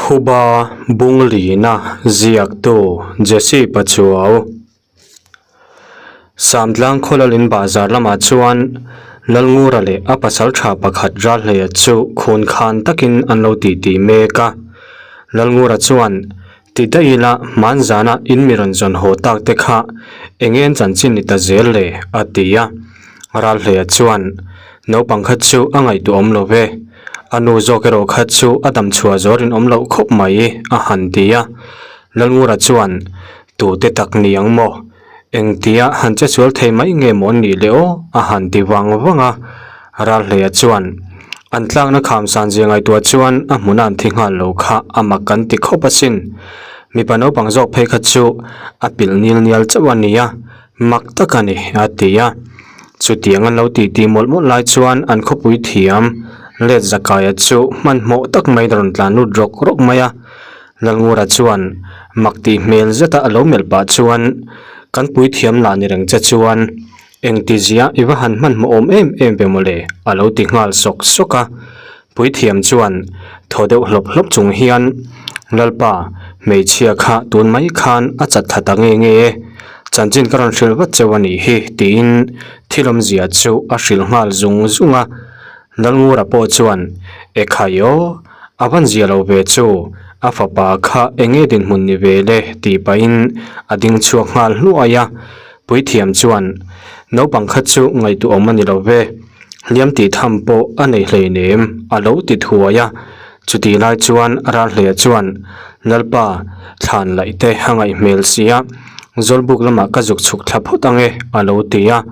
Phuba Bunglina ziaktu Jesse Pachuau. Samtlang khaw lalin bahzar lamah chuan Lalngura leh a pasal tha pakhat Ralhleia chu khun khan takin an lo titi mek a. Lalngura chuan, Ti daih ila hmanzana in mi rawn zawn haw tak te kha eng nge an chanchin ni ta zel le? a ti a. Ralhleia chuan, Naupang kha chu a ngaihtuah awm lo ve. A nu zawk erawh kha chu a dam chhuah zawr in awm loh khawp mai, a han ti a. Lalngura chuan, Tute tak ni ang maw? Engtia han che sual thei mai nge maw an nih le aw? a han ti vang vang a. Ralhleia chuan, An tlakna kham san zia ngaihtuah chuan a hmuna an thi nghal lo kha a mak kan ti khawp asin. Mipa naupang zawk phei kha chu a pilh nil nial chauh a nia, mak tak a ni, a ti a. Chutiang an lo titi mawlh mawlh lai chuan an khawpui thiam let Zakaia chu hmanhmawh tak maiin a rawn tlan lut rawk rawk mai a. Lalngura chuan mak tih hmel zeta a lo melh pah chuan, Kan puithiam lah ni reng che chuan engti zia i va han hmanhmawh awm em em ve mawle a lo ti nghal sawk sawk a. Puithiam chuan thaw deuh hlawp hlawp chung hian, Lalpa, hmeichhia kha tun mai khan a chat tha ta nge nge e, chanchin ka rawn hrilh vat cheu a nih hi tiin thil awmzia chu a hrilh nghal zung zung a. Lalngura pawh chuan, Ekhai aw, a van zia lo ve chu, a fapa kha enge dinhmun ni ve le tih pahin a ding chhuak nghal hluai a. Puithiam chuan, Naupang kha chu ngaihtuah awm a ni lo ve, hliam tih tham pawh a nei hleinem a lo ti thuai a. Chutih lai chuan Ralhleia chuan, Lalpa, thlan laih te a ngaih hmel sia, Zawlbuk lamah ka zuk chhuk thla phawt ange a lo ti a.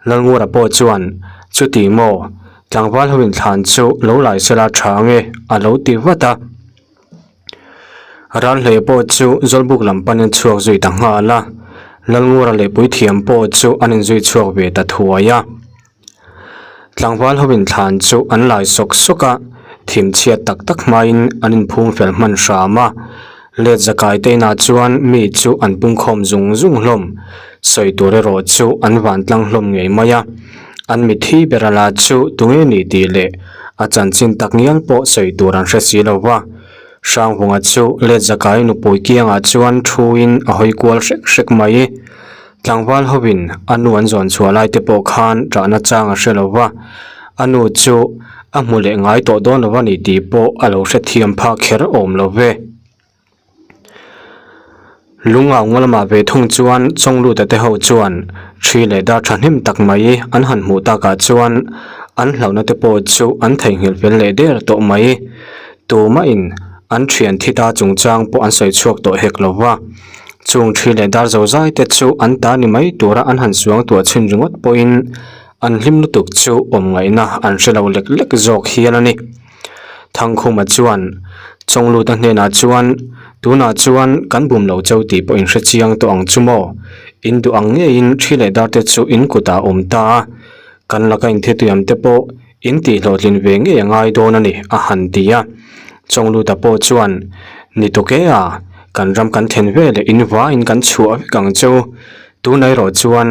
Lalngura pawh chuan, Chuti maw? Tlangval ho inthlan chu lo lai sela tha ange a lo ti vat a. Ralhleia pawh chu Zawlbuk lam panin chhuak zui ta nghal a. Lalngura leh Puithiam pawh chu an inzui chhuak ve ta thuai a. Tlangval ho inthlan chu an lai sawk sawk a, thimchhiat tak tak hmain an inphum fel hman hram a. Let zakai te inah chuan mi chu an pungkhawm zung zung hlawm. Sawi tur erawh chu an vantlang hlawm ngei mai a. An mithi ber a la chu tunge ni tih leh a chanchin tak ngial pawh sawi tur an hre si lo va. Hranghunga chu let zakai nupui kiangah chuan thuin a hawi kual hrek hrek mai. Tlangval hovin a nu an zawn chhuah lai te pawh khan ṭahna chang a hre lo va. A nu chu a hmu leh ngai tawh dawn lo a ni tih pawh a lo hrethiam phak kher awm lo ve. Lungau ngaw lamah ve thung chuan Chawngluta te ho chuan ṭhi leh dar ṭhahnem tak mai an han hmuh takah chuan an hlauhna te pawh chu an theihnghilh fel leh der tawh mai. Tumahin an ṭhian thi ta chungchang pawh an sawi chhuak tawh hek lo va. Chung ṭhi leh dar zozai te chu an ta ni mai tura an han suang tuah chhin ringawt pawhin an hlim lutuk chu awm ngaihna an hre lo lek lek zawk hial a ni. Thangkhuma chuan Chawngluta hnenah chuan, Tunah chuan kan bum lo cheu tih pawh in hre chiang tawh ang chu maw? In duh ang ngeiin ṭhi leh dar te chu in kutah a awm ta a, kan laka inthituiam te pawh In tih hlawhtlin ve ngei a ngai dawn a ni, a han ti a. Chawngluta pawh chuan, Ni tuk e a, kan ram kan then ve leh in vaiin kan chhuah vek ang chu. Tunah erawh chuan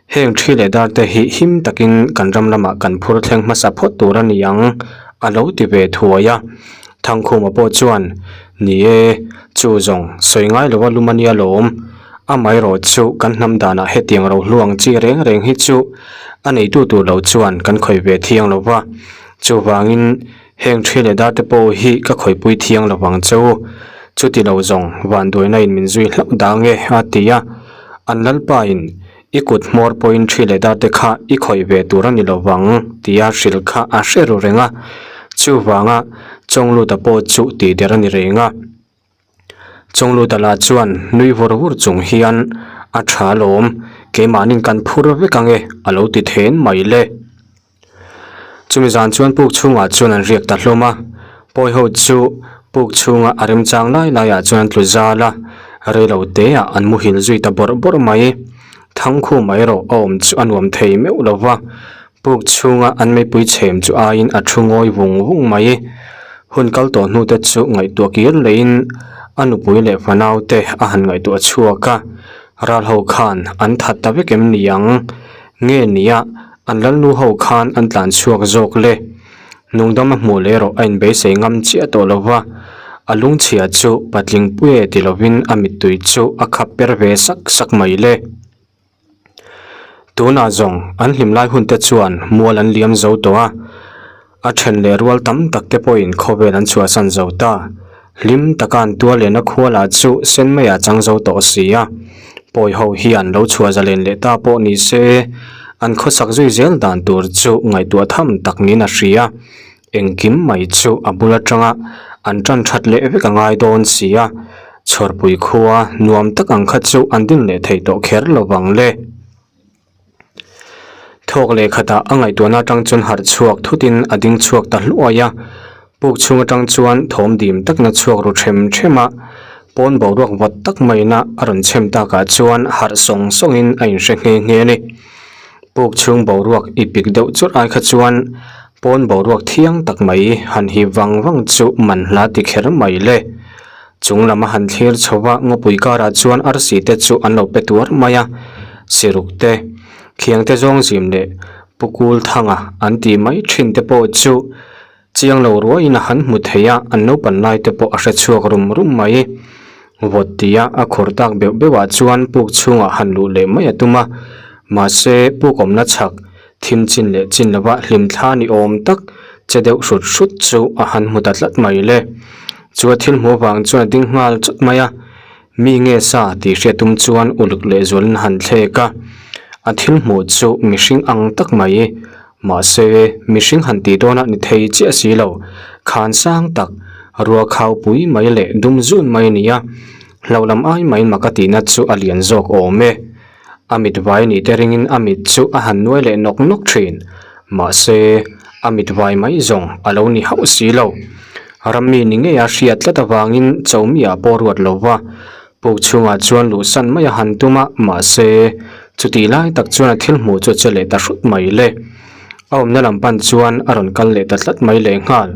heng thi leh dar te hi him takin kan ram lamah kan phur thleng hmasa phawt tur a ni ang, a lo ti ve thuai a. Thangkhuma pawh chuan, Ni e, chu zawng sawi ngai lova lum a nia lawm. Amaherawh chu kan hnam danah hetiang ro hluang chi reng reng hi chu a neitu tur lo chuan kan khawih ve thiang lo va, chuvangin heng thi leh dar te pawh hi ka khawihpui thiang lo vang che u. Chuti lo zawng vanduaina in min zui hlauh dang e a ti a, an lalpa in i kut hmawr pawhin thi leh dar te kha i khawih ve tur a ni lo vang tia hrilh kha a hre ru reng a, chuvanga Chawngluta pawh chu tih der a ni reng a. Chawngluta lah chuan nui vur vur chung hian a tha alawm, keimahnin kan phur vek ang e a lo ti then mai le. Chumi zan chuan puk chhungah chuan an riak ta hlawm a, pawi ho chu puk chhunga a remchang lai laiah chuan an tlu zal a, reilo teah an muhil zui ta bawrh bawrh mai. Thangkhum erawh a awm chu a nuam thei meuh lo va, Puk chhunga an meipui chhem chu aiin a thu ngawi vung vung mai. Hun kal tawh hnu te chu ngaihtuah kir leiin a nupui leh fanau te a han ngaihtuah chhuak a, ral ho khan an that ta vek em ni ang? Nge nia an lalnu ho khan an tlan chhuak zawk le? Nungdam a hmuh leh erawh a inbeisei ngam chiah tawh lo va. A lungchhia chu patling pui e ti lovin a mittui chu a khap per ve sak sak mai le. Tunah zawng an hlim lai hun te chuan mual an liam zo tawh a, a then leh rual tam tak te pawhin khawvel an chhuahsan zo ta. Hlim taka an tual lehna khua lah chu sen maiah chang zo tawh si a, pawi ho hian lo chhuah zalen leh ta pawh ni se, an khawsak zui zel dan tur chu ngaihtuah tham tak niin a hria. Engkim mai chu a bul atanga an tan that leh vek a ngai dawn si a, chhawrpui khua nuam tak ang kha chu an din leh thei tawh kher lo vang le. Thawk leh khatah a ngaihtuahna atang chuan harh chhuak thutin a ding chhuak ta hluai a, puk chhung atang chuan thawm dim takna chhuak ru them them a, pawn boruak vawt tak maina a rawn chhem takah chuan harh sawng sawngin a inhre nghe nghe a ni. Puk chhung boruak i pik deuh churh ai kha chuan pawn boruak thiang tak mai han hip vang vang chu man hla ti kher mai le. Chung lam a han thlir chho va ngawpui karah chuan arsi te chu an lo pe tuar mai a, siruk te, khiang te zawng zim leh pukul thanga an tih mai thin te pawh chu Chiang lo ruaiin a han hmu thei a, an naupan lai te pawh a hre chhuak rum rum mai. Vawt tia a khur tak beuh beuhah chuan puk chhungah han luh leh mai a tum a, mahse puk awmna chhak thim chin leh chin lova hlim thla ni awm tak che deuh hrut hrut chu a han hmu ta tlat mai le. Chu a thil hmuh avang chuan a ding nghal chawt mai a, mi nge sa tih hriat tum chuan uluk lehzualin a han thlek a, a thil hmuh chu mihring ang tak mai. Mahse, mihring han tih dawnah ni thei chiah si lo, khan sang tak, rua khau pui mai leh dum zun mai a ni a, hlo lam ai mai mak a tihna chu a lian zawk awm e. A mit vai nih te ringin a mit chu a han nuai leh nawk nawk thin. Mahse, a mit vai mai zawng a lo ni hauh si lo. Rammi ni ngeia hriat tlat avangin Chomi-ah pawh ruat lo va, Puk chhungah chuan luhsan mai a han tum a, mahse, chutih lai tak chuan a thil hmuh chu a che leh ta hrut mai le. A awmna lam pan chuan a rawn kal leh ta tlat mai lehnghal.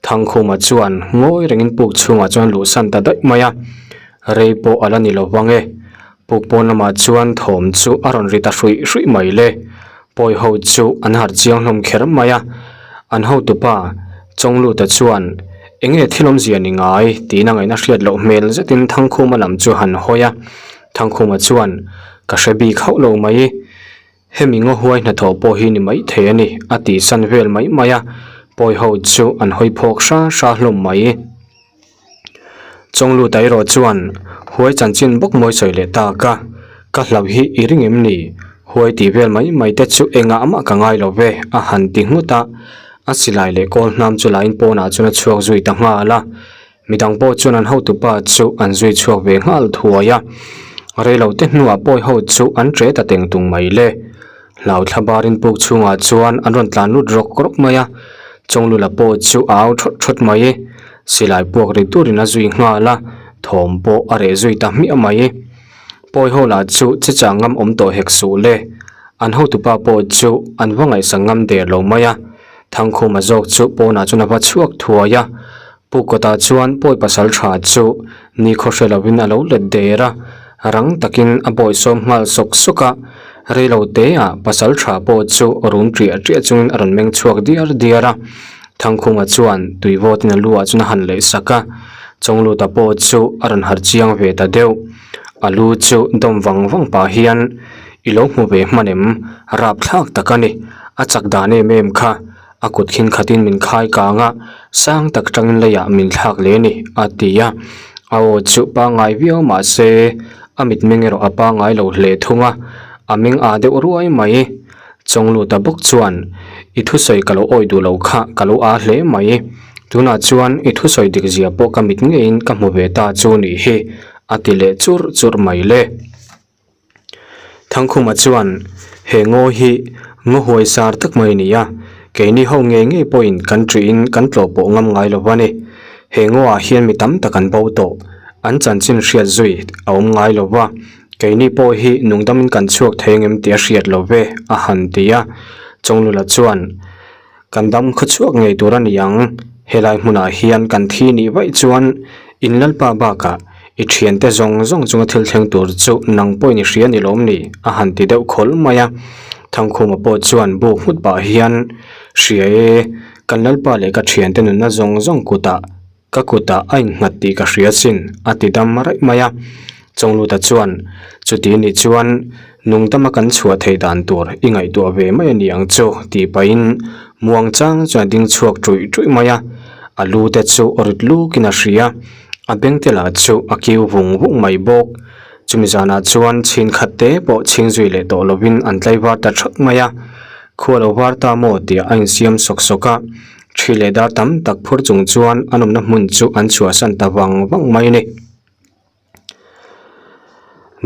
Thangkhuma chuan ngawi rengin puk chhungah chuan luhsan ta daih mai a, rei pawh a la ni lo vang e. Puk pawn lamah chuan thawm chu a rawn ri ta hruih hruih mai le. Pawi ho chu an harh chiang hlawm kher mai a, an hotupa Chawngluta chuan eng nge thil awmzia ni ngai tiin a ngaihna hriat loh hmel zetin Thangkhuma lam chu han hawi a, Thangkhuma chuan ka hre bik hauh lo mai, hemi ngaw huai hnathawh pawh hi ni mai thei a ni a tih san vel mai mai a, pawi ho chu an hawi phawk hra hra hlawm mai. Chawngluta erawh chuan huai chanchin bawk mawi sawi leh tak a, ka hlauh hi i ring em ni? Huai tih vel mai mai te chu engah mah ka ngai lo ve a han ti nghut a, a silai leh kawl hnam chu lain pawnah chuan a chhuak zui ta nghal a, midang pawh chuan an hotupa chu an zui chhuak ve nghal thuai a, reilote hnuah pawi ho chu an ṭe ta teng tung mai le. Hlau thla barin puk chhungah chuan an rawn tlan lut rawk rawk mai a, Chawnglula pawh chu a au thawt thawt mai. Silai puak ri turin a zui nghal a, thawm pawh a reh zui ta hmiah mai. Pawi ho lah chu che chang ngam awm tawh hek suh le. An hotupa pawh chu an va ngaihsak ngam der lo mai a, Thangkhuma zawk chu pawnah chuan a va chhuak thuai a, Pu kawtah chuan pawi pasal tha chu nikhaw hre lovin a lo let der a, rang takin a bawisawm nghal sawk sawk a, reilo teah pasal tha pawh chu rum ṭiah ṭiah chungin a rawn meng chhuak diar diar a. Thangkhuma chuan tui vawtin a lu ah chuan a han leih sak a, Chawngluta pawh chu a rawn harh chiang ve ta deuh. A lu chu dawm vang vang pah hian i lo hmu ve hman em? Rapthlak tak a ni, a chak dan em em kha. A kut khin khatin min khai kang a, sang tak tangin leiah min thlak leh a ni, a ti a. A aw chu pangngai viau mah se, a mitmeng erawh a pangngai lo hle thung a, a meng â deuh ruai mai. Chawngluta bawk chuan, I thusawi ka lo awih duh lo kha ka lo â hle mai. Tunah chuan i thusawi dik zia pawh ka mit ngeiin ka hmu ve ta chu nih hi, a ti leh churh churh mai le. Thangkhuma chuan, He ngaw hi ngaw huai sar tak mai a ni a, keini ho ngei ngei pawhin kan ṭihin kan tlawh pawh ngam ngai lo va ni. He ngawah hian mi tam tak an bo tawh, an chanchin hriat zui a awm ngai lo va, keini pawh hi nungdamin kan chhuak thei angem tih a hriat lo ve, a han ti a. Chawnglula chuan, Kan dam khaw chhuak ngei tur a ni ang, helai hmunah hian kan thi nih vaih chuan in lalpa bakah i thiante zawng zawng chunga thil thleng tur chu nang pawhin i hria ni lawm ni? a han ti deuh khawl mai a. Thangkhuma pawh chuan buk nghut pah hian, Hria e, kan lalpa leh ka thiante nunna zawng zawng kutah. Ka kutah a innghat tih ka hria sin, a ti dam raih mai a. Chawngluta chuan, Chuti nih chuan nungdama kan chhuah theih dan tur i ngaihtuah ve mai a ni ang chu, tih pahin muang chang chuan a ding chhuak ṭuih ṭuih mai a. A lu te chu rit lukin a hria, a beng te lah chu a kiu vung vung mai bawk. Chumi zanah chuan chhin khat te pawh chhing zui leh tawh lovin an tlaivar ta ṭhak mai a. Khua lo var ta maw tih a insiam sawk sawk a. Thi leh dar tam tak phur chung chuan an awmna hmun chu an chhuahsan ta vang vang mai a ni.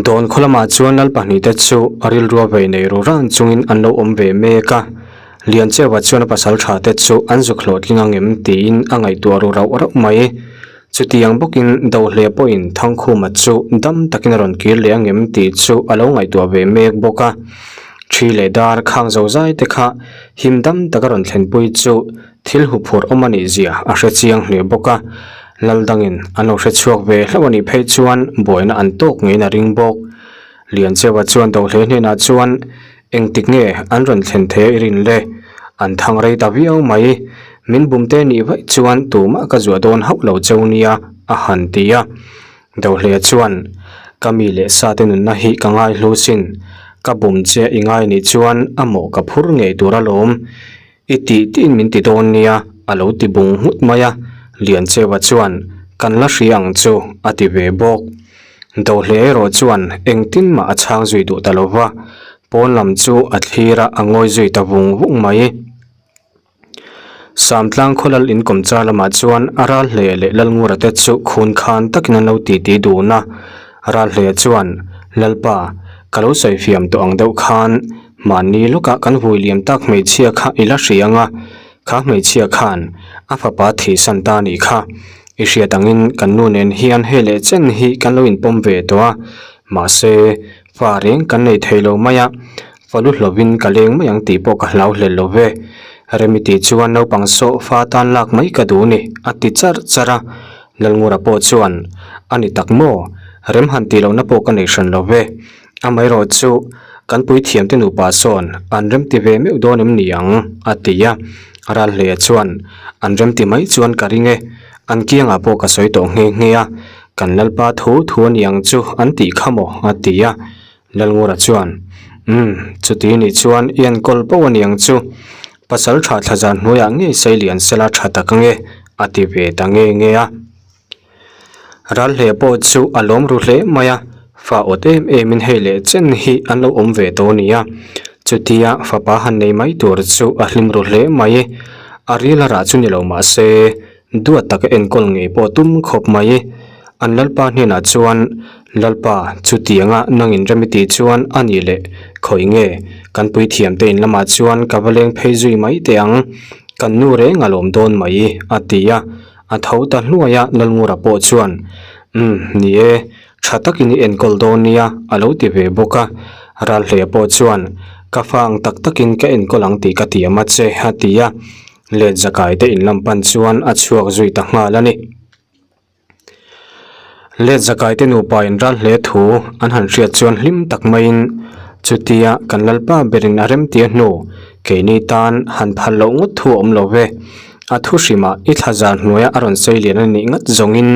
Dawn khaw lamah chuan lal pahnihte chu rilrua vei nei ru ran chungin an lo awm ve mek a. Liancheva chuan a pasal tha te chu an zuk hlawhtling ang em tiin a ngaihtuah ru rauh rauh mai. Chutiang bawkin Dohle pawhin Thangkhuma chu dam takin a rawn kir leh ang em tih chu a lo ngaihtuah ve mek bawk a. Thi leh dar khang zo zai te kha him dam taka rawn thlenpui chu thil huphurh awm a nih zia a hre chiang hle bawk a. Laldangin an lo hre chhuak ve hlauh a nih phei chuan buaina an tawk ngeiin a ring bawk. Liancheua chuan Dohle hnenah chuan Engtik nge an rawn thlen thei a i rin le? An thang rei ta viau mai. Min bum te nih vaih chuan tumah ka zuah dawn hauh lo cheu nia, a han ti a. Dohlea chuan, Ka mi leh sa te nunna hi ka ngai hlu sin. Ka bum che i ngai nih chuan a mawh ka phur ngei tur alawm. I tih tiin min ti dawn nia, a lo ti bung nghut mai a. Liancheua chuan, Kan la hria ang chu, a ti ve bawk. Dohle erawh chuan engtin mah a chhang zui duh ta lo va, pawn lam chu a thlir a, a ngawi zui ta vung vung mai. Samtlang khawlal inkawm char lamah chuan a ral hle leh Lalngura te chu khun khan takin an lo titi dun a. Ral hle chuan, Lalpa, ka lo sawi fiam tawh ang deuh khan mahni lawkah kan vui liam tak hmeichhia kha i la hria ang a, Kha hmeichhia khan a fapa thihsan ta nih kha. I hriat angin kan nu nen hian hei leh chen hi kan lo inpawm ve tawh a, mahse fa reng kan nei thei lo mai a, fa lu hlovin ka leng mai ang tih pawh ka hlau hlel lo ve. Remi tih chuan naupang sawh fa tan lak mai ka duh ni, a ti charh charh a. Lalngura pawh chuan, A ni tak maw? Rem han tih lohna pawh ka nei hran lo ve. Amaherawh chu kan puithiamte nupa sawn an remti ve meuh dawn em ni ang? a ti a. Ralhleia chuan, An remti mai chuan ka ring e, an kiangah pawh ka sawi tawh nghe nghe a, kan Lalpa thu thu a ni ang chu an tih kha maw? a ti a. Lalngura chuan, Umm, chuti nih chuan i enkawl poh a ni ang chu, pasal tha thla zan hnuaiah ngei Seilian sela tha tak ange, a ti ve ta nge nge a. Ralhleh pawh chu a lawm ru hle mai a, fa awt em em in hei leh chen hi an lo awm ve tawh a ni a. Chutia fapa han nei mai tur chu a hlim ru hle mai. A ril a rah chu ni lo mah se, duat taka enkawl ngei pawh tum khawp mai. An Lalpa hnenah chuan, Lalpa, chutianga nangin rem i tih chuan a ni leh, khawi nge, kan puithiamte in lamah chuan ka va leng phei zui mai teh ang, kan nu reng a lawm dawn mai, a ti a. A tho ta hluai a, Lalngura pawh chuan, Umm, ni e, tha takin i enkawl dawn nia, a lo ti ve bawk a. Ralhleia pawh chuan, Ka fa ang tak takin ka enkawl ang tih ka tiam a che, a ti a. Let zakai te in lam pan chuan a chhuak zui ta nghal a ni. Let zakai te nupa in Ralhleia thu an han hriat chuan hlim tak maiin, Chutia kan Lalpa berin a remtia hnu, keini tan han phal loh ngawt thu a awm lo ve. A thu hrimah i thla zar hnuaia a rawn sei lian a nih ngat zawngin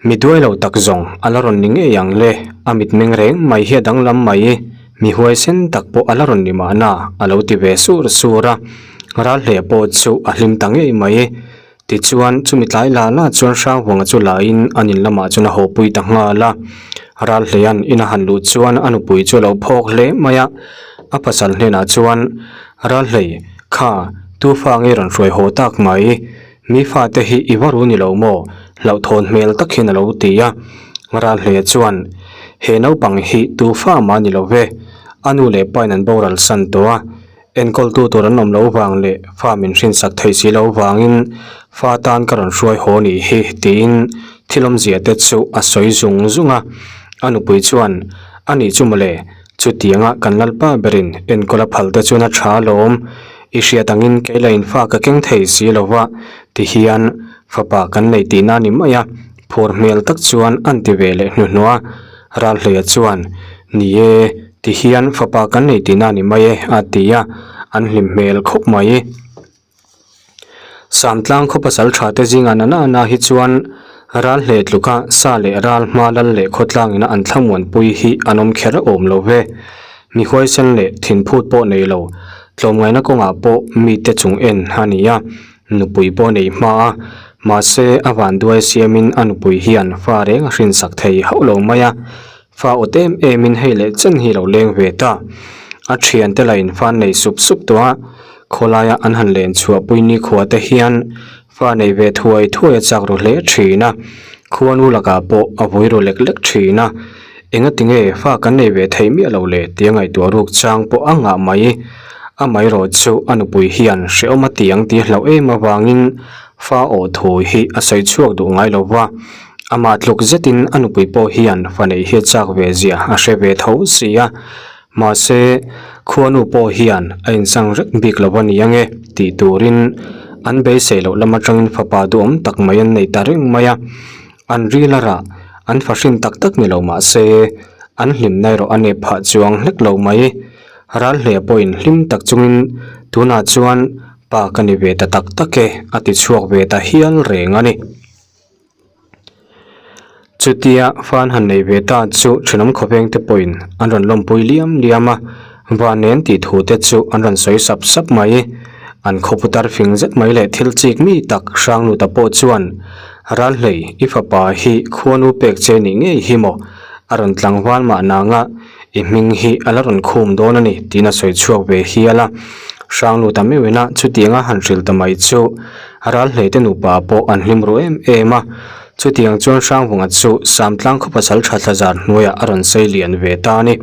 mi duai lo tak zawng a la rawn ni ngei ang le, a mitmeng reng mai hi a danglam mai, mi huaisen tak pawh a la rawn ni mahna a lo ti ve sur sur a, Ralhleh pawh chu a hlim ta ngei mai. Tichuan, chumi tlai la la chuan Hranghuanga chu lain an in lamah chuan a hawpui ta nghal a. Ralhleia'n in a han luh chuan a nupui chu a lo phawk hle mai a. A pasal hnenah chuan, Ralhlei, kha, tu fa nge rawn hruai haw tak mai? Mi fate hi i va ru ni lo maw? Hlauhthawn hmel tak hian a lo ti a. Ralhleia chuan, He naupang hi tu fa mah ni lo ve. A nu leh pain an boral san tawh a. Enkawltu tur an awm lo vang leh fa min hrinsak thei si lo vangin fa tan ka rawn hruai haw nih hi tiin thil awmzia te chu a sawi zung zung a. A nupui chuan, A nih chu mawle, chutianga kan Lalpa berin enkawl a phal te chuan a tha alawm. I hriat angin kei la in fa ka keng thei si lo va, ti hian fapa kan nei tihna a ni mai a, phur hmel tak chuan an ti ve leh hnuhnawh a. Ralhleia chuan, Ni e, ti hian fapa kan nei tihna a ni mai e, a ti a, an hlim hmel khawp mai. Samtlang khaw pasal tha te zingah na na na hi chuan ral hle tluka sa leh ral hma lal leh khawtlang ina an thlamuanpui hi an awm kher awm lo ve. Mi huaisen leh thinphut pawh nei lo, tlawmngaihna kawngah pawh mite chung en a ni a, nupui pawh nei hma a, mahse a vanduai siamin a nupui hian fa reng a hrinsak thei hauh lo mai a, fa awt em emin hei leh chen hi lo leng ve ta. A thiante la infan nei sup sup tawh a, khawlaia an han len chhuahpui nikhua te hian fa nei ve thuai thuai a chak ru hle thin a, khuanu lakah pawh a vui ru lek lek thin a, engatinge fa kan nei ve theih miah lo le tia ngaihtuah ruk chang pawh a ngah mai. Amaherawh chu a nupui hian hrehawm a ti ang tih hlauh em avangin fa awh thu hi a sawi chhuak duh ngai lo va, amah tluk zetin a nupui pawh hian fa neih hi a chak ve zia a hre ve tho si a. Mahse, khuanu pawh hian a insang rek bik lo a ni ange tih turin an beisei loh lam atangin fapa duhawm tak mai an nei ta reng mai a. An ril a rah, an fahrin tak tak ni lo mahse, an hlimna erawh a nep phah chuang hlek lo mai. Ral hle pawhin hlim tak chungin tunah chuan pa ka ni ve ta tak tak e a ti chhuak ve ta hial reng a ni. Chutia fan han nei ve ta chu thenawm khawveng te pawhin an rawn lawmpui liam liam a, van nen tih thu te chu an rawn sawi sap sap mai. An khawpu tar fing zet mai leh thil chik mi tak Hrangluta pawh chuan Ralhlei i fapa hi khuanu pek che nih ngei hi maw? A rawn tlangval mah nanga i hming hi a la rawn khum dawn a ni tiin a sawi chhuak ve hial a. Hrangluta meuhina chutianga han hrilh ta mai chu Ralhlei te nupa pawh an hlim ru em em a. Chutiang chuan Hrangvunga chu Samtlang khaw pasal tha thla zar hnuaiah a rawn sei lian ve ta a ni.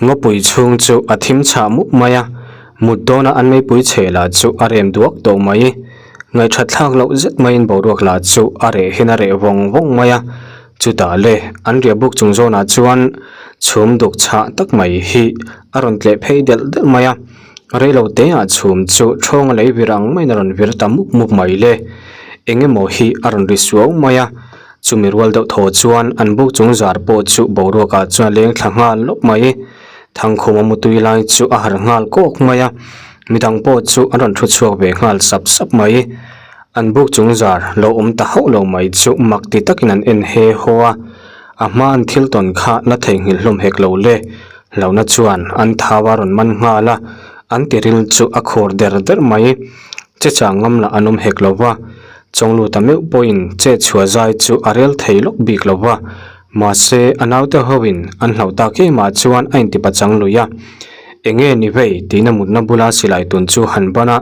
Ngawpui chhung chu a thim chhah mup mai a, mut dawna an meipui chhe lah chu a rem duak tawh mai. Ngaihthat thlak loh zet maiin boruak lah chu a reh hin a reh vawng vawng mai a. Chutah le an riah buk chung zawnah chuan chhum duk chhah tak mai hi a rawn tleh phei delh delh mai a. Reilo te ah chhum chu thawnga lei vir ang maiin a rawn vir ta mup mup mai le. Eng emaw hi a rawn ri suau mai a, chumi rual deuh thaw chuan an buk chung zar pawh chu boruak ah chuan a leng thla nghal lawp mai. Thangkhuma mutui lai chu a harh nghal kawk mai a, midang pawh chu an rawn thu chhuak ve nghal sap sap mai. An buk chung zar lo awm ta hauh lo mai chu mak ti takin an en he haw a, a hma an thil tawn kha la theihnghilh hlawm hek lo le. Hlauhna chuan an thau a rawn man nghal a, an tiril chu a khur der der mai. Che chang ngam lah an awm hek lo va, Chawngluta meuh pawhin che chhuah zai chu a rel thei lawk bik lo va, mahse a naute hoin an hlauh tak emah chuan a intipachang lui a. Enge ni vei tiin a mutna bula silai tun chu han ban a,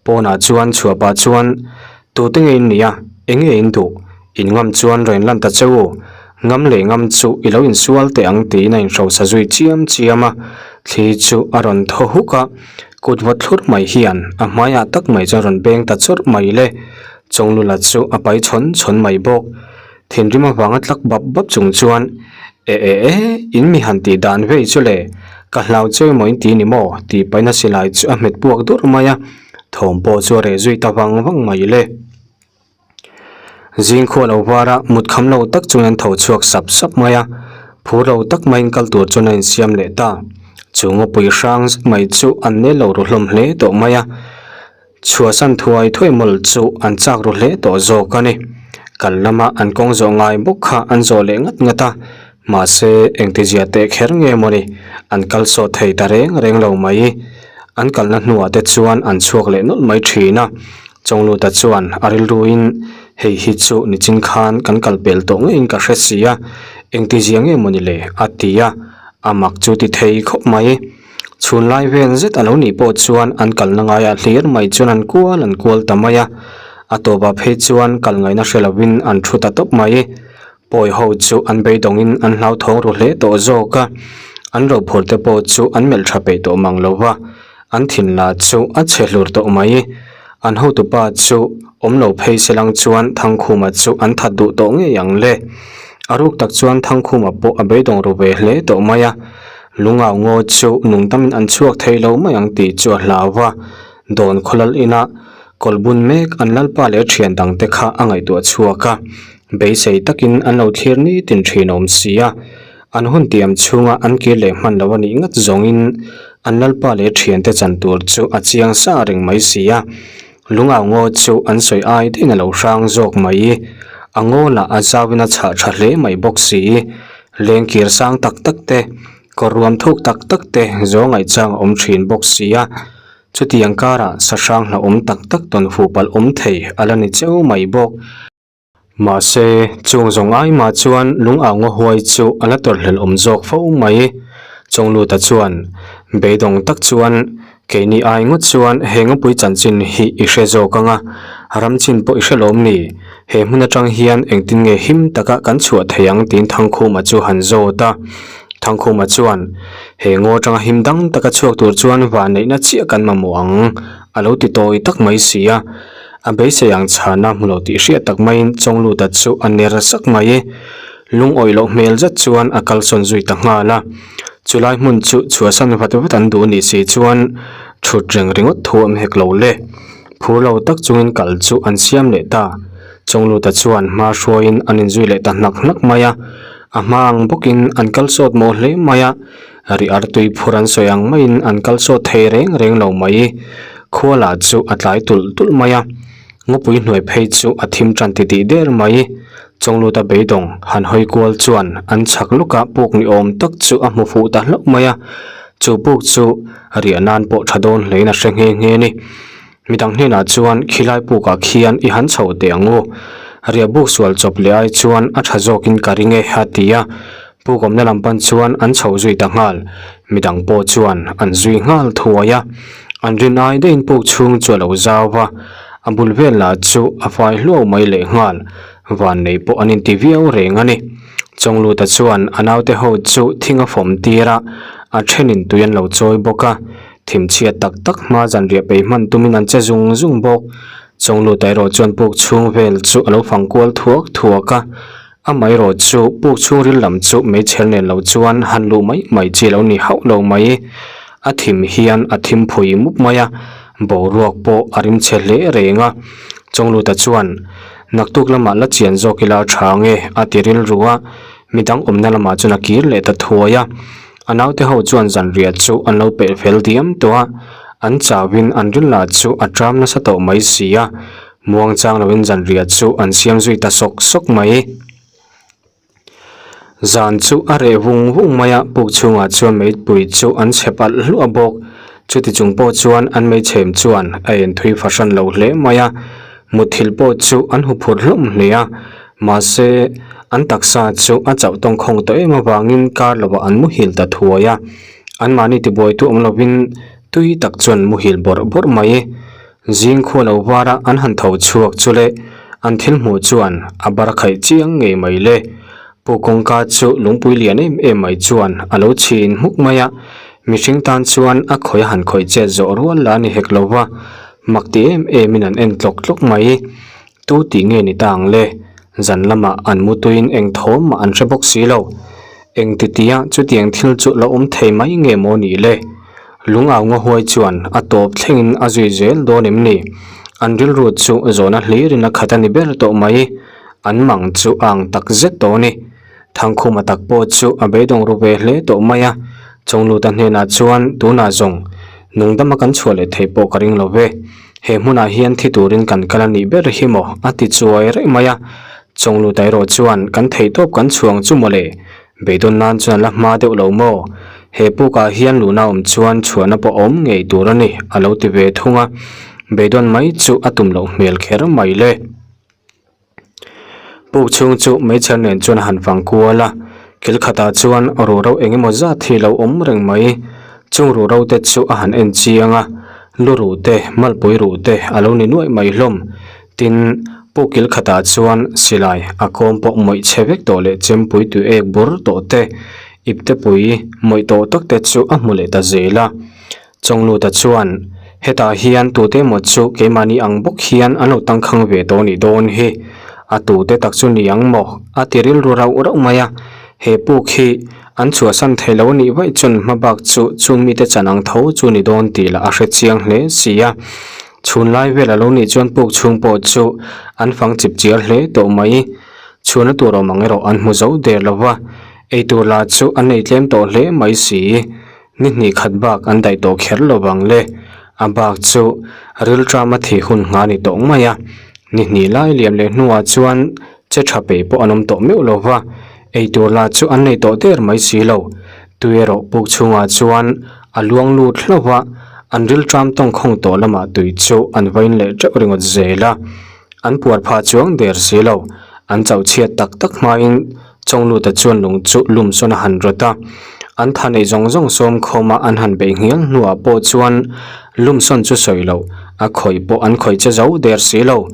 pawnah chuan chhuah pah chuan Tute nge in nia, enge in duh? In ngam chuan rawn lan ta che u. Ngam leh ngam chu i lo insual teh ang tiin a inhrosa zui chiam chiam a. Thli chu a rawn thaw huk a, kut vawt thlur mai hian a hmaiah tak mai chuan rawn beng ta chawrh mai le. Chawnglula chu a pai chhawn chhawn mai bawk. Thinrim avanga tlak bap bap chung chuan, E e e, in mi han tih dan vei chu le, ka hlau che emaw in ti ni maw? tih paihna silai chu a hmet puak dur mai a, thawm pawh chu a reh zui ta vang vang mai le. Zing khua lo var a, mut kham lo tak chuan an tho chhuak sap sap mai a, phur lo tak maiin kal tur chuan a insiam leh ta. Chu ngawpui hrang zet mai chu an nel lo ru hlawm hle tawh mai a, chhuahsan thuai thuai mawlh chu an chak ru hle tawh zawk a ni. Kal lama an kawng zawh ngai bawk kha an zawh leh ngat ngat a, mahse engtizia teh kher nge mawni an kal sawt thei ta reng reng lo mai. An kalna hnuah te chuan an chhuak leh nawlh mai thin a. Chawngluta chuan a rilruin, Hei hi chu nichin khan kan kal pel tawh ngeiin ka hre si a, engtizia nge mawni le? a ti a, a mak chu ti thei khawp mai. Chhun lai vel zet a lo nih pawh chuan an kalna ngaiah hlir mai chuan an kual an kual ta mai a, a tawpah phei chuan kal ngaihna hre lovin an thu ta tawp mai. Pawi ho chu an beidawngin an hlauthawng ru hle tawh zawk a, an rophur te pawh chu an melh tha peih tawh mang lo va, an thin lah chu a chhe hlur tawh mai. An hotupa chu awm lo phei se lang chuan Thangkhuma chu an that duh tawh ngei ang le. A ruk tak chuan Thangkhuma pawh a beidawng ru ve hle tawh mai a, lungau ngaw chu nungdamin an chhuak thei lo mai ang tih chu a hlau va, Dawn khawlal ina kawlbun mek an lalpa leh thian dangte kha a ngaihtuah chhuak a. Beisei takin an lo thlir nitin thin awm si a, an hun tiam chhunga an kir leh hman lo a nih ngat zawngin. An lalpa leh thiante chan tur chu a chiang sa reng mai si a. Lungau ngaw chu an sawi ai daih in a lo hrang zawk mai. A ngaw lah a zauin a chhah tha hle mai bawk si. Lengkir sang tak tak te, kawr ruam thuk tak tak te zawng ngaihchang a awm thin bawk si a. Chutiang karah sahrang hlauhawm tak tak tawn fuh palh awm thei a la ni cheu mai bawk. Mahse, chung zawng ai mah chuan lung au ngaw huai chu a la tawrhhlelh awm zawk fo mai. Chawngluta chuan, Beidawng tak chuan, keini ai ngawt chuan he ngawpui chanchin hi i hre zawk ang a, ram chin pawh i hre lawm ni? He hmun atang hian engtin nge him taka kan chhuah thei ang tiin Thangkhuma chu han zawt a. Thangkhuma chuan, He ngaw atanga him dang taka chhuak tur chuan vanneihna chiah kan mamawh ang, a lo ti tawi tak mai si a. A beisei ang chhana hmu lo tih hriat tak maiin Chawngluta chu a ner sak mai. Lungawi loh hmel zet chuan a kalsawn zui ta nghal a. Chulai hmun chu chhuahsan vat vat an duh nih si chuan thut reng ringawt thu awm hek lo le. Phur lo tak chungin kal chu an siam leh ta. Chawngluta chuan hma hruaiin an inzui leh ta hnak hnak mai a. A hma ang bawkin an kal sawt mawh hle mai a. Ri artui phur an sawi ang maiin an kal sawt thei reng reng lo mai. Khua lah chu a tlai tulh tulh mai a, ngawpui hnuai phei chu a thim tan ti tih der mai. Chawngluta beidawng han hawi kual chuan an chhak lawkah puk ni awm tak chu a hmu fuh ta hlauh mai a, chu puk chu riah nan pawh tha dawn hlein a hre nghe nghe a ni. Midang hnenah chuan khilai pukah khian i han chho teh ang u. Riah buk sual chawp leh ai chuan a tha zawkin ka ring e a ti a. Puk awmna lam pan chuan an chho zui ta nghal. Midang pawh chuan an zui nghal thuai a. An rin ai daihin puk chhung chu a lo zau va. A bul vel lah chu a fai hluau mai leh nghal. Van nei pawh an inti viau reng a ni. Chawngluta chuan a naute ho chu thing a fawm tir a, a thenin tui an lo chawi bawk a. Thimchhiat tak tak hma zanriah peih hman tumin an che zung zung bawk. Chawngluta erawh chuan puk chhung vel chu a lo fang kual thuak thuak a, amaherawh chu puk chhungril lam chu meichher nen lo chuan han luh mai mai chi lo ni hauh lo mai. A thim hian a thim phui mup mai a, boruak pawh a rim chhe hle reng a. Chawngluta chuan, Naktuk lamah la chian zawk ila a tha nge? a ti rilru a, midang awmna lamah chuan a kir leh ta thuai a. A naute ho chuan zanriah chu an lo pelh fel diam tawh a, an chauhin an ril lah chu a ṭam nasa tawh mai si a, muang chang loin zanriah chu an siam zui ta sawk sawk mai. Zan chu a reh vung vung mai a, puk chhungah chuan meipui chu an chhep alh hluah bawk. Chuti chung pawh chuan an meichhem chuan a en thui fahran lo hle mai a, Mutthilh pawh chu an huphurh hlawm hle a, mahse an taksa chu a chauh tawngkhawng tawh em avangin kar lovah an muhil ta thuai a. Anmahni tibuaitu awm lovin tui tak chuan muhil bawrh bawrh mai. Zing khua lo vara an han tho chhuak chu le an thil hmuh chuan a bar khaih chiang ngei mai le. Pu kawngka chu lungpui lian em em mai chuan a lo chhin hmuk mai a, mihring tan chuan a khawih a han khawih chet zawh rual la ni hek lo va. Mak ti em em in an en tlawk tlawk mai. Tu tih nge ni ta ang le? Zan lamah an mutuiin eng thawm mah an hre bawk si lo. Eng ti tia chutiang thil chu la awm thei mai nge maw ni le? Lung au ngaw huai chuan a tawp thlengin a zui zel dawn em ni? An rilru chu zawhna hlirin a khat a ni ber tawh mai. An mang chu a ang tak zet tawh a ni. Thangkhuma tak pawh chu a beidawng ru ve hle tawh mai a, Chawngluta hnenah chuan tunah zawng nungdama kan chhuah leh theih pawh ka ring lo ve, he hmunah hian thi turin kan kal a nih ber hi maw a ti chuai reng mai a, Chawngluta erawh chuan kan theih tawp kan chhuang chu maw le, beidawn nan chuan a la hma deuh lo maw, he pukah hian luhna awm chuan chhuahna pawh a awm ngei tur a ni a lo ti ve thung a, beidawn mai chu a tum loh hmel kher mai le. Puk chhung chu meichher nen chuan a han vang kual a, kil khatah chuan ruhro eng emaw zat hi lo awm reng mai. Chung ruhro te chu a han en chiang a, lu ruh te, malpui ruh te a lo ni nuaih mai hlawm. Tin, puk kil khatah chuan silai a kawm pawh mawih chhe vek tawh leh chempui tui ek bur tawh te, iptepui mawih tawh tak te chu a hmu leh ta zel a. Chawngluta chuan, Hetah hian tute emaw chu keimahni ang bawk hian an lo tangkhang ve tawh nih dawn hi. A tute tak chu ni ang maw? A ti rilru rauh rauh mai a. He puk hi an chhuahsan thei lo nih vaih chuan hmabak chu chung mite chan ang tho chu ni dawn tih lah a hre chiang hle si a. Chhun lai vel a lo nih chuan puk chhung pawh chu an fang chip chiar hle tawh mai. Chhunna tur awm ang erawh an hmu zo der lo va, eitur lah chu an ei tlem tawh hle mai si. Ni hnih khat bak an daih tawh kher lo vang le. A bak chu rilṭama thih hun ngha ni tawh mai a. Ni hnih lai liam leh hnuah chuan che tha peih pawh an awm tawh meuh lo va, eitur lah chu an nei tawh der mai si lo. Tui erawh puk chhungah chuan a luang lut hlauh a, an rilṭam tawngkhawng tawh lamah tui chu an vain leh teuh ringawt zel a. An puar phah chuang der si lo. An chauh chhiat tak tak hmain Chawngluta chuan lung chu lum sawn a han rawt a. An tha neih zawng zawng sawm khawma an han beih nghial hnuah pawh chuan lum sawn chu sawi loh, a khawih pawh an khawih che zo der si lo.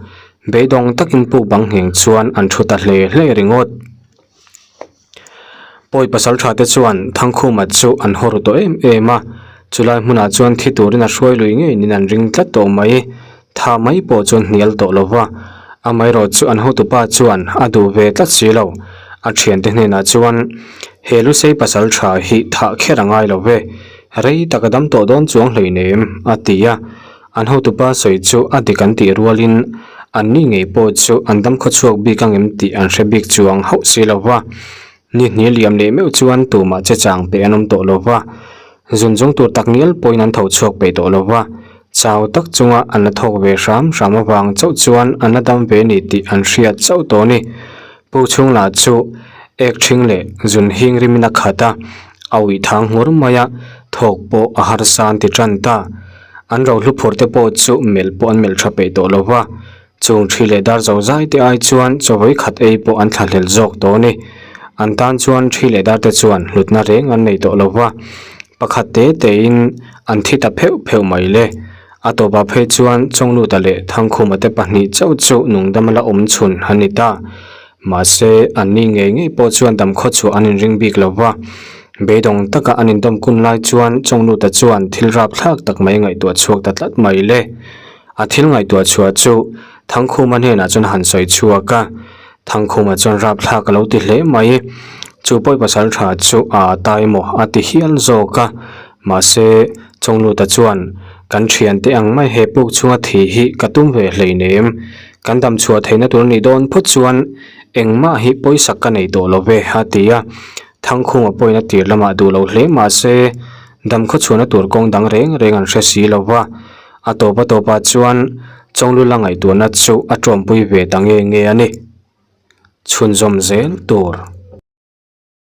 Beidawng takin puk bang ngheng chuan an thu ta hle hle ringawt. Pawi pasal tha te chuan Thangkhuma chu an haw ru tawh em em a, chulai hmunah chuan thi turin a hruai lui ngeiin an ring tlat tawh mai. Tha mai pawh chuan hnial tawh lo va, amaherawhchu an hotupa chuan a duh ve tlat si lo. A thiante hnenah chuan, He Lusei pasal tha hi thah kher a ngai lo ve, rei tak a dam tawh dawn chuang hleinem, a ti a. An hotupa sawi chu a dik an tih rualin anni ngei pawh chu an dam khawchhuak bik ang em tih an hre bik chuang hauh si lo va. Ni hnih liam leh meuh chuan tumah che chang peh an awm tawh lo va, zun zawng tur tak ngial pawhin an tho chhuak peih tawh lo va, chau tak chunga an la thawk ve hram hram avang chauh chuan an la dam ve ni tih an hriat chauh tawh a ni. Pu chhung lah chu ek ṭhing leh zun hing rimin a khat a, a uih thang nghur mai a, thawk pawh a harsa an ti ṭan ta. An rohlu phur te pawh chu melh pawh an melh ṭha peih tawh lo va, Chung thi leh dar zo zai te ai chuan chaw khat ei pawh an thlahlel zawk tawh a ni. An tan chuan thi leh dar te chuan hlutna reng an nei tawh lo va, pakhat te tein an thi ta pheuh pheuh mai le. A tawpah phei chuan Chawngluta leh Thangkhuma te pahnih chauh chu nungdam la awm chhun an ni ta. Mahse, an ni ngei ngei pawh chuan damkhaw chhuah an inring bik lo va. Beidawng taka an indawm kun lai chuan Chawngluta chuan thil rapthlak tak mai ngaihtuah chhuak ta tlat mai le. A thil ngaihtuah chhuah chu Thangkhuma hnenah chuan a han sawi chhuak a, Thangkhuma chuan rapthlak a lo ti hle mai. Chu pawi pasal tha chu a ta emaw a ti hial zawk a, mahse Chawngluta chuan kan thiante ang mai he puk chhunga thi hi ka tum ve hleinem, kan dam chhuah theihna tur a nih dawn phawt chuan engmah hi pawisak ka nei tawh lo ve a ti a, Thangkhuma pawhin a tir lamah duh lo hle mahse dam khawchhuahna tur kawng dang reng reng an hre si lo va. A tawp a tawpah chuan Chawnglula ngaihtuahna chu a tawmpui ve ta nge nge a ni. Chhunzawm zel tur.